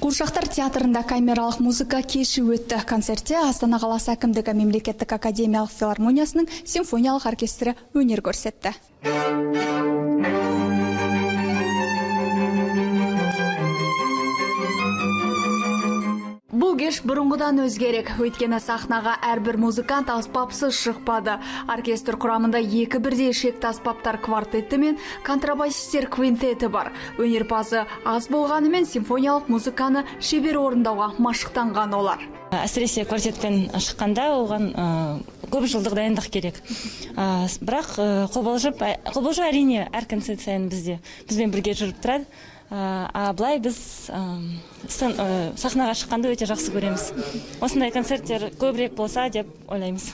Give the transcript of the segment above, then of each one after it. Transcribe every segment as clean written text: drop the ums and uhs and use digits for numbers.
Қуыршақтар театрында камералық музыка кеші өтті. Концертте Астана қаласы әкімдігі мемлекеттік академиялық филармониясының симфониялық оркестрі өнер көрсетті. Бұл кеш бұрынғыдан өзгерек. Өйткені сахнаға әрбір музыкант аспапсыз шықпады. Оркестр құрамында екі бірдей ішекті аспаптар квартеті мен контрабасистер квинтеті бар. Өнерпазы аз болғанымен симфониялық музыканы шебер орындауға машықтанған олар. Әсіресе квартетпен шыққанда оған көп жылдық дайындық керек. Бірақ қобалжып әрине әр концерт сайын бізбен бірге жүріп тұрады. А былай біз сахнаға шыққанды өте жақсы көреміз. Осындай концерттер көбірек болса деп ойлаймыз.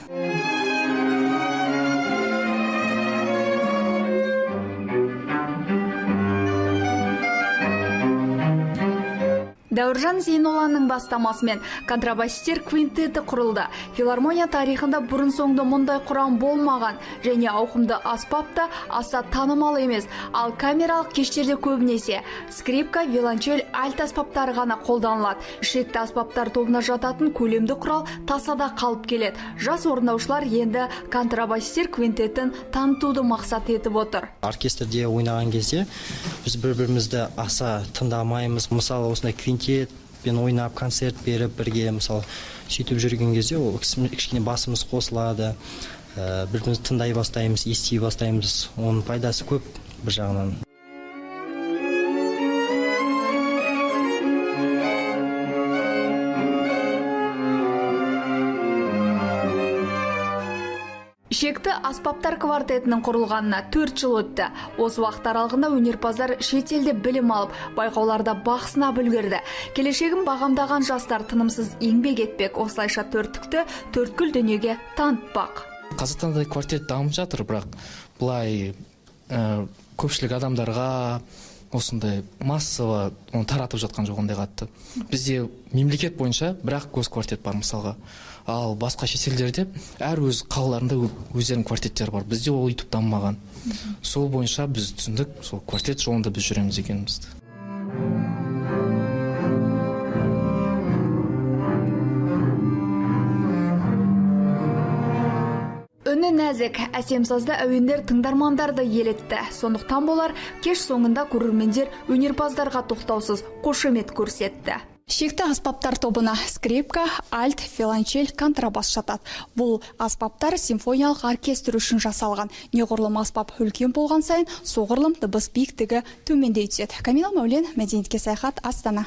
Дәуіржан Зейнолланың бастамасымен контрабасистер квинтеті құрылды. Филармония тарихында бұрын-соңды мұндай құрам болмаған және ауқымды аспап та аса танымал емес. Ал камералық кештерде көбінесе скрипка, виолончель, альт аспаптары ғана қолданылады. Ішекті аспаптар тобына жататын көлемді құрал тасада қалып келеді. Жас орындаушылар енді контрабасистер квинтетін танытуды мақсат етіп отыр. Оркестрде ойнаған кезде біз бір-бірімізді аса тыңдамаймыз. Мысалы, осындай квинтетпен ойнап, концерт беріп бірге, мысалы, сөйтіп жүрген кезде ол кішкене басымыз қосылады, бір-бірімізді тыңдай бастаймыз, ести бастаймыз. Оның пайдасы көп бір жағынан. Ішекті аспаптар квартетінің құрылғанына 4 жыл өтті. Осы уақыт аралығында өнерпаздар шетелде білім алып, байқауларда бақ сынап үлгерді. Келешегін бағамдаған жастар тынымсыз еңбек етпек. Осылайша төрттікті төрткүл дүниеге танытпақ. Қазақстанда квартет дамып жатыр, бірақ былай көпшілік адамдарға осындай массово оны таратып жатқан жоқ ондай қатты. Бізде мемлекет бойынша бірақ госквартет бар мысалға. Ал басқа шетелдерде әр өз қалаларында өздерінің квартеттері бар. Бізде ол өйтіп дамымаған. Сол бойынша біз түсіндік, сол квартет жолында біз жүреміз екенімізді. Үні нәзік, әсем сазды әуендер тыңдармандарды елітті. Сондықтан болар, кеш соңында көрермендер өнерпаздарға тоқтаусыз қошемет көрсетті. Шекті аспаптар тобына скрипка, альт, виолончель, контрабас жатады. Бұл аспаптар симфониялық оркестр үшін жасалған. Неғұрлым аспап үлкен болған сайын, соғұрлым дыбыс биіктігі төмендей түседі. Камила Мәулен, Мәдениетке саяхат, Астана.